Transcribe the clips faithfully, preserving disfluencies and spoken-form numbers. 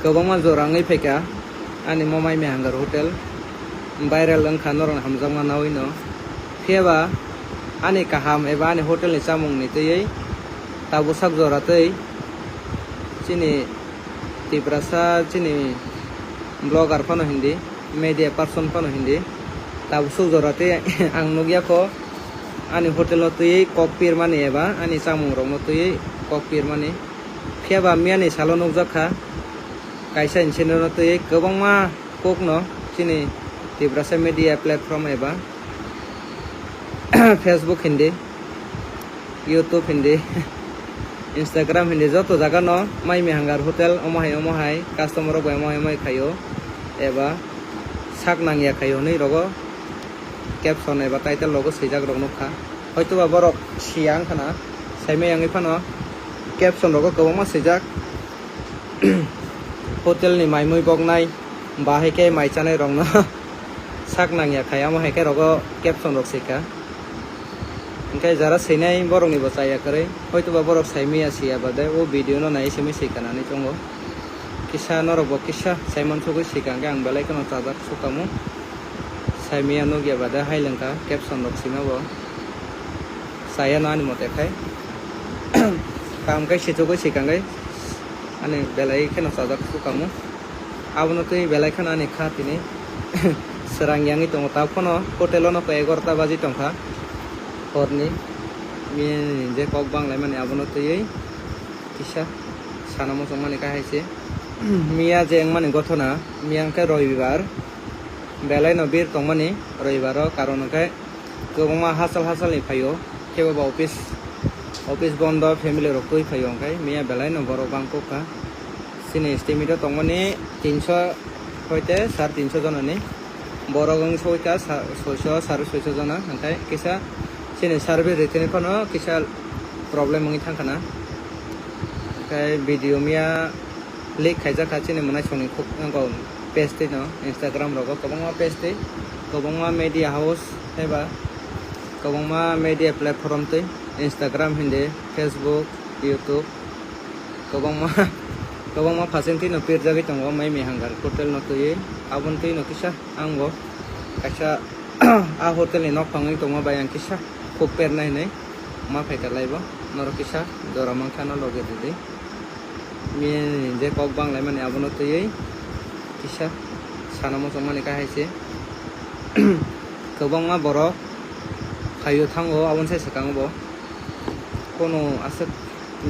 Kwbangma jora wngwi phaikha ani mo Mai Mehangar hotel viral wngkha norokni hamjakma nawi no. Phiya ba ani kaham eba ani hotel ni chamung ni twiwi tabuk sak jora tei chini Tiprasa chini vlogger phano hindi, media person phano hindi, tabuk sak jora tei ang nukya kho ani hotel no twiwi kok pirmani eba ani chamung rok no twiwi kok pirmani. Phiya ba miyani salo nukjak kha kaisa incident no twiwi kwbangma kokno chini Tiprasa media platform eba Facebook hindi, YouTube hindi, Instagram hindi joto jaga no Mai Mehangar hotel omo hai omo hai customer rok bai omo hai omo hai khaio eba sak nangya khaio hinwi rogo caption eba title rogo swijak rok nukha. Hoitoba borok siya wngkha na, saimaya wngwi phano caption rogo kwbangma swijak, hotel ni mai mui boknai, ba hai khe mai chanai rokno sak nangya khai, amo hai khe rogo caption rok swikha. Hinkhe jara swinai borok ni bo chaya kwrwi, hoitoba borok saimaya siya bade o video no nai simi swikha nani chongo. Kisa norok bo kisa saiman sugwi swikha, hinkhe ang belai kheno chajak sukamu. Saimaya nukya bade hai lengkha caption rok sima bo. Saya no ani mote khai. Kam khai sichugwi sikangwi ani belai kheno chajak sukamu. Abono twi belai kheno ani kha tini srang yangwi tongo. Tabuk phano hotel o nokha egarota baji tongkha horni. Miyani je kok banglaimani abono twiwi kisa sana muchungmani kha hai se. Miya je wngmani gothona, miya wngkhe roibar. Belai no bir tongmani roibaro, karon hwnkhe kwbangma hachal hachal ni phaio, kebo ba office, office bondo, family rok twi phaio, hwnkhe miya belai no borok bangkok kha. Chini estimate o tongmani tinso hoite sar tinso jona ni borok wng soi kha, sa-, soiso sar soiso jona, hwnkhe kisa chini survey rwtini phano kisa problem wngwi thang kha na, hwnkhe video miya leak khaijak kha chini mwnaisongni khuk-, wngkha page twi no, Instagram rogo kwbangma page twi, kwbangma media house eba kwbangma media platform twi, Instagram hindi, Facebook, YouTube, kwbangma, kwbangma phasen twi no pirjagwi tongo Mai Mehangar hotel no twiwi. Aboni twi no kisa ang bo kaisa a hotel ni nok phangwi tongma bai ang kisa khuk pernai hinwi ma phaikha laibo, norok kisa jora mankha no loge rwdi. Miya je kok banglaimani abono twiwi kisa sana muchungmani kha hai se. Kwbangma borok phaio thango, aboni sai swkango bo. Kono aswk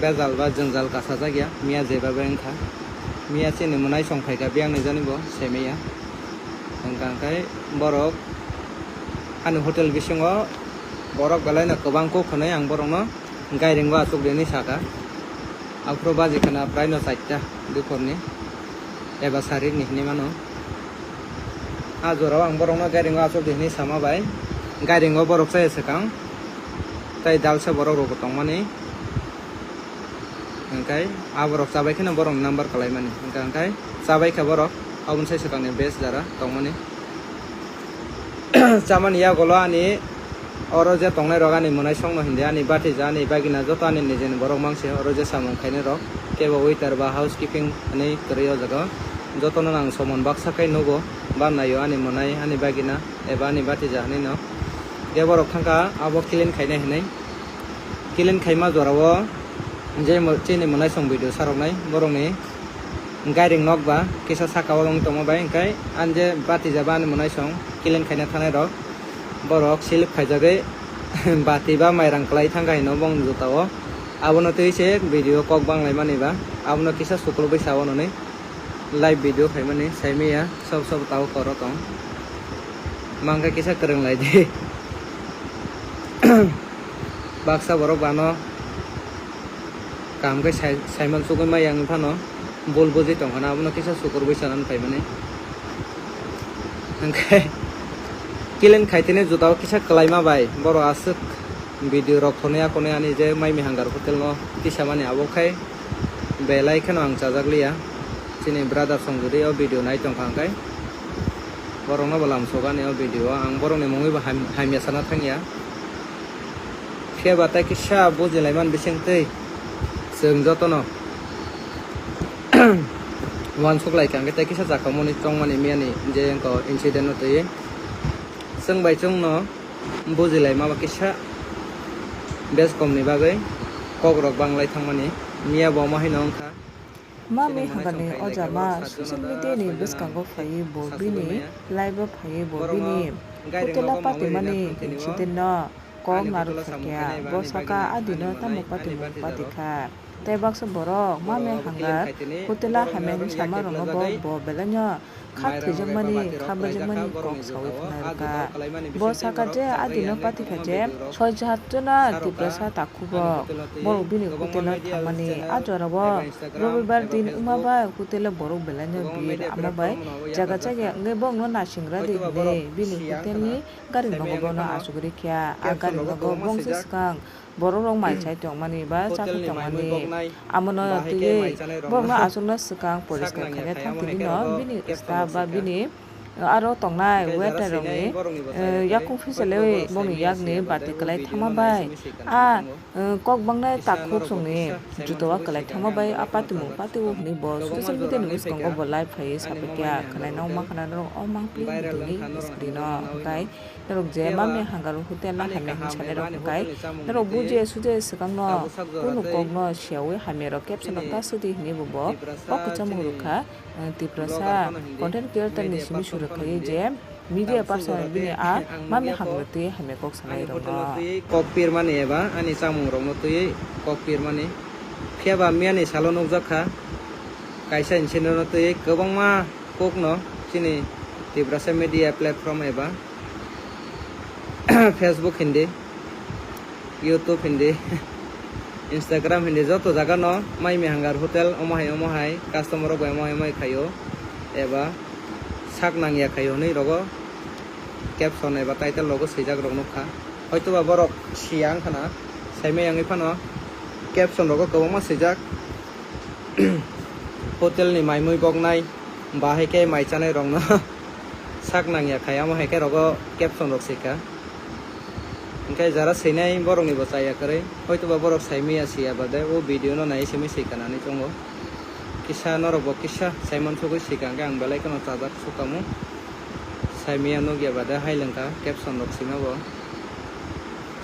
bejal ba jwngjal kasajak ya, miya jeba bai wngkha. Miya chini mwnaisong phaikha, biyang ni jani bo semiya. Hwnkha hwnkhe borok ani hotel bisingo borok belai no kwbang kuk hwnwi ang borokno gairing o achuk di hinwi sakha. Aphuru baji khna prai no charta duphor ni eba sarik ni hinwi mano. A jora o ang borokno gairing o achuk di hinwi sama bai gairing o borok chaya swkang tei dalsa borok rok bo tongmani. Hwnkhe aborok chabai kheno borokni number kwlaimani. Hwnkhe, hwnkhe chabai kha borok, aboni sai swkangni base jara tongmani. Chamani yagulo ani oro je tongnairok ani mwnaisongno hindi, ani batija, ani bagina joto ani nijini borok mangse oro je samung khainairok. Kebo waiter ba housekeeping hinwi kwrwi o jaga o. Jotono ang somon baksa khai nugo, ba naio ani mwnai, ani bagina eba ani batija hinwi no. Khe borok thangkha abo clean khainai hinwi. Clean khaima jorao je mo-, chini mwnaisong video saroknai borokni gairing nok ba kisa saka o wng tongma bai, hwnkhe ani je batija ba ani mwnaisong clean khaina thanai rok borok slip khaijagwi bati ba mairang kwlai thangkha hino bongni jotao. Abono twi se video kok banglaimani ba abono kisa suklubwi sao nwnwi live video khaimani saimaya sob sob tao koro tong mangkha kisa kwrwng lai di. Baksa borok bano kaham khe sai-, saiman sugwi maya wngwi phano bul bujui tongkha na, abono kisa sukurwi sanani phaimani. Hwnkhe clean khaitini jutao kisa kwlaima bai borok aswk video rok khonwi a khonwi ani je Mai Mehangar hotel no tisamani abo khai belai kheno ang chajak liya. Chini brother song jodi o video nai tongkha hwnkhe borokno bo lamsok ani o video o ang borokni mungwi bo ham-, hamya sana thangya. Phiya ba tei kisa bujilaimani bisingtwi chwng jotono. Uansuk lai kha, hwnkhe tei kisa chakhamani chongmani miyani je wngkha incident no twi. Chwng bai chwngno bujilai ma ba kisa bes kom ni bagwi kok rok banglai thangmani. Miya bo omo haino wngkha. Mami hagani o jama social media ni bwskango phaiwi bo bini live o phaiwi bo bini hotel o patimani incident no kok narwk sakya. Bo saka adino tamo patimung pati kha. Tei baksa borok mami hangar hotel o hamya hinwi sama rwngno bo, bo belai no kha thwijakmani, kha baijakmani kok saui khna rwkha. Bo saka je adino patikha je soi jat jona Tiprasa takhukbo borok bini hotel o thangmani. A jorao Robibar din wngma bai hotel o borok belai no bir, amo bai jaga jaga wngwi borokno naising radi hinwi bini hotel ni gari nogo bono achugwi rikha. A gari nogo bongsa swkang borok rok mai chai tongmani ba chakhai tongmani, amono twiwi borokno achukna swkang poriskar khaina thang tini no bini staff ba bini aro tongnai waiter rokni, eh, yakung phisale bongni yakni bati kwlai thangma bai a, eh, kok bangnai takhuk songni juto o kwlai thangma bai a patimung patio hwnwi bo social media ni bwskango bo live phaiwi sabaikha. Khwlai nang ma khwna norok o mangpili tini screen o hwnkhe norok je mami hangar hotel no hamya hinwi sanai rok hwnkhe norok bujia sujia swkang no kunu kok no siyawi hamya rok caption rok ta sudi hinwi bo bo kok kwchangma rwkha. Tiprasa content creator ni simi surok khai je media person bini a mami hamya twi hamya kok sanai rok no. Kok pirmani eba ani chamung rok no twi kok pirmani. Phiya ba miya ni salo nukjak kha kaisa incident no twi kwbangma kok no chini Tiprasa media platform eba Facebook hindi, YouTube hindi, Instagram hindi joto jaga no mai mi hangar hotel omo hai omo hai customer rok bai omo hai omo hai khaio eba sak nangya khaio hinwi rogo caption eba title rogo swijak rok nukha. Hoitoba borok siya wngkhana saimaya wngwi phano caption rogo kwbangma swijak hotel ni mai mui boknai. Bahai khe mai chanai rokno sak nangya khai, amo hai khe rogo caption rok sika. Hinkhe jara swinai borokni bo chaya kwrwi, hoitoba borok saimaya siya bade o video no nai simi sika nani tongo. Kisa norok bo kisa saiman sugwi sika hinkhe ang belai kheno chajak sukamu. Saimaya nukya bade hai lengkha caption rok sima bo.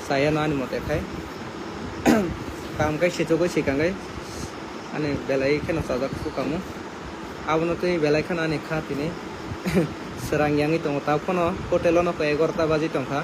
Chaya no ani mote khai. Kaham khe sichugwi sika hinkhe ani belai kheno chajak sukamu. Abono twi belai kheno ani kha tini srang yangwi tongo. Tabuk phano hotel o no koi egarota baji tongkha.